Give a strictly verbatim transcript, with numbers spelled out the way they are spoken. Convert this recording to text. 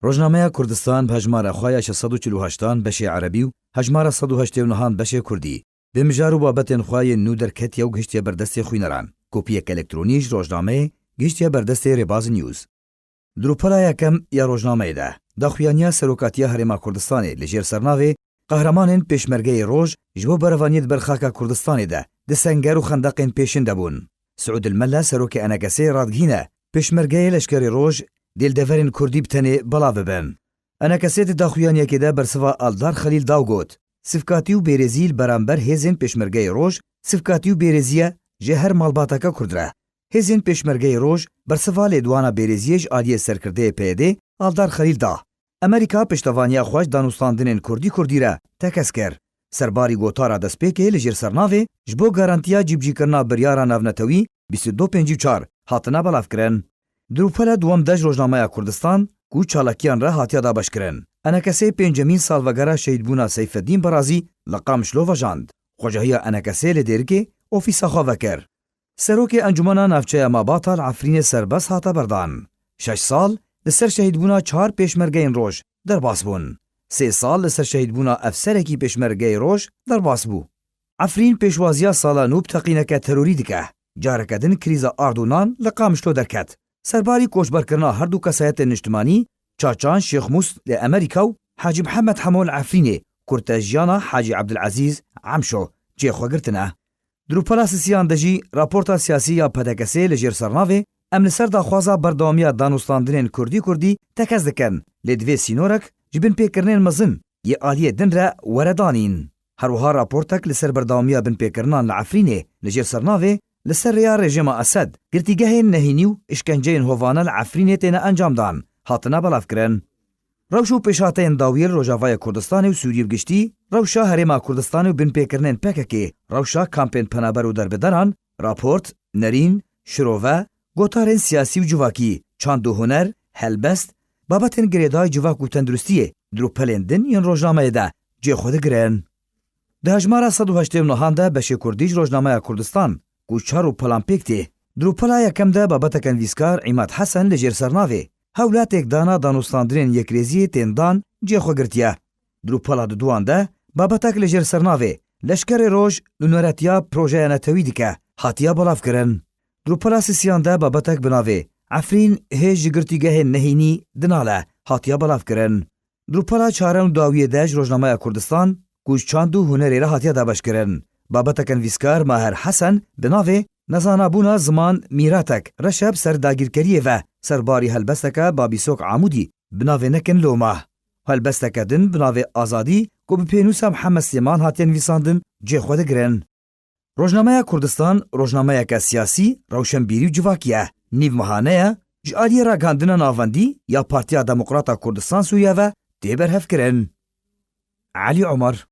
Rojnameya Kurdistan bi hejmara xwe ya şeş sed û çil û heştan beşê erebî û hejmara sed û heştê û nehan beşê kurdî, bi mijar û babetên xwe yên nû derketiye û gihiştiye ber destê xwîneran, kopiyeke elektronî ji rojnameyê gihiştiye ber destê Rêbaz News. Di rûpela yekem ya rojnameyê de, daxuyaniya Serokatiya Herêma Kurdistanê li jêr sernavê Qehremanên Pêşmergeyê Roj ji bo berevaniyê di ber xaka Kurdistanê de di senger û xendeqên pêşin de bûn. Siûd Dilmela, serokê ENKSê, radigihîne, Pêşmergeyê Leşkerê Roj dê li deverên Kurdî bi tenê belav bibin. ENKSê di daxuyaniyekê de bersiva Aldar Xelîl da û got, sivkatî û bêrêzî li beramber hêzên Pêşmergeyê Roj sivkatî û bêrêzî ye ji her malbateke Kurd re. Hêzên Pêşmergeyê Roj bersiva lêdwana bêrêziyê ji aliyê serkirdeyê PYDê Aldar Xelîl da. Amerîka piştevaniya xwe ji danûstandinên Kurdî Kurdî re tekez kir. Serbarî gotara destpêkê li jêr sernavê ji bo garantiya cîbicîkirina biryara navnetewî bîst û du pêncî û çar hatine belavkirin. Di rûpela duwem de ji Rojnameya Kurdistan, ku çalakiyan re hatiye dabeşkirin, ENKSê pêncemîn salvegera şehîdbûna Seyfeddîn Berazî li Qamişlo vejand. Xwecahiya ENKSê li Dêrikê ofîsa xwe vekir. Serokê Encûmena Navçeya Mabata li Efrînê serbest hate berdan. Şeş sal li ser şehîdbûna çar pêşmergeyên Roj derbas bûn. Sê sal li ser şehîdbûna efserekî pêşmergeyê Roj derbas bû. Efrîn pêşwaziya sala nû bi teqîneke terorî dike. Careke din krîza ard û nan li Qamişlo derket. Serbarî koçberkirina her du kesayetên niştimanî, Çaçan Şêxmûs li Amerîka û Hacî Mihemed Hemo li Efrînê, kurte jiyana Hacî Ebdulezîz Emşo, cihê xwe girtine. Di rûpela sisiyan de jî raporta siyasî ya PDKSê li jêr sernavê, em li ser daxwaza berdewamiya danûstandinên Kurdî Kurdî tekez dikin, lê divê sînorek ji binpêkirinên mezin yê aliyê din re were danîn. Her wiha raportek li ser berdewamiya binpêkirinan li Efrînê li jêr sernavê Li ser rêya rejîma Esed, girtîgehên nehînî û îşkenceyên hovane li Efrînê têne encamdan, hatine belavkirin. Rewş û pêşhateyên dawiyê li Rojavayê Kurdistanê û Sûriyê bi giştî, rewşa Herêma Kurdistanê û binpêkirinên PKKê, rewşa kampên penaber û derbideran, raport, nerîn, şirove, gotarên siyasî û civakî, çand û huner, helbest, babetên girêdayî civak û tenduristiyê di rûpelên din yên rojnameyê de cihê xwe digirin. Di hejmara sed û heştê û nehan de beşê kurdî ji Rojnameya Kurdistan, ku çar rûpelan pêk tê. Di rûpela yekem de babeteke nivîskar Îmad Hesen li jêr sernavê, Hewla têkdana danûstandinên yekrêziyê tên dan cihê xwe girtiye. Di rûpela diduan de babetek li jêr sernavê, Leşkerê Roj nûneretiya projeya netewî dike, hatiye belavkirin. Di rûpela sisiyan de babetek bi navê Efrîn hêj ji girtîgehên nehînî dinale, hatiye belavkirin. Di rûpela çaran û dawiyê de ji Rojnameya Kurdistan, ku ji çand û hunerê re hatiye dabeşkirin, babeteke nivîskar Maher Hesen bi navê Nezanabûna ziman mîratek reş e bi ser dagîrkeriyê ve serbarî helbesteke Babîsok Amûdî bi navê Nekin Loma. Helbesteke din bi navê Azadî ku bi pênûsa Mihemed Sêman hatiye nivîsandin cihê xwe digirin. Rojnameya Kurdistan rojnameyeke siyasî, rewşenbîrî û civakî ye. Nîv mehane ye, ji aliyê ragihandina navendî ya Partiya Demokrata Kurdistan Sûriye ve tê berhevkirin. Elî Omer.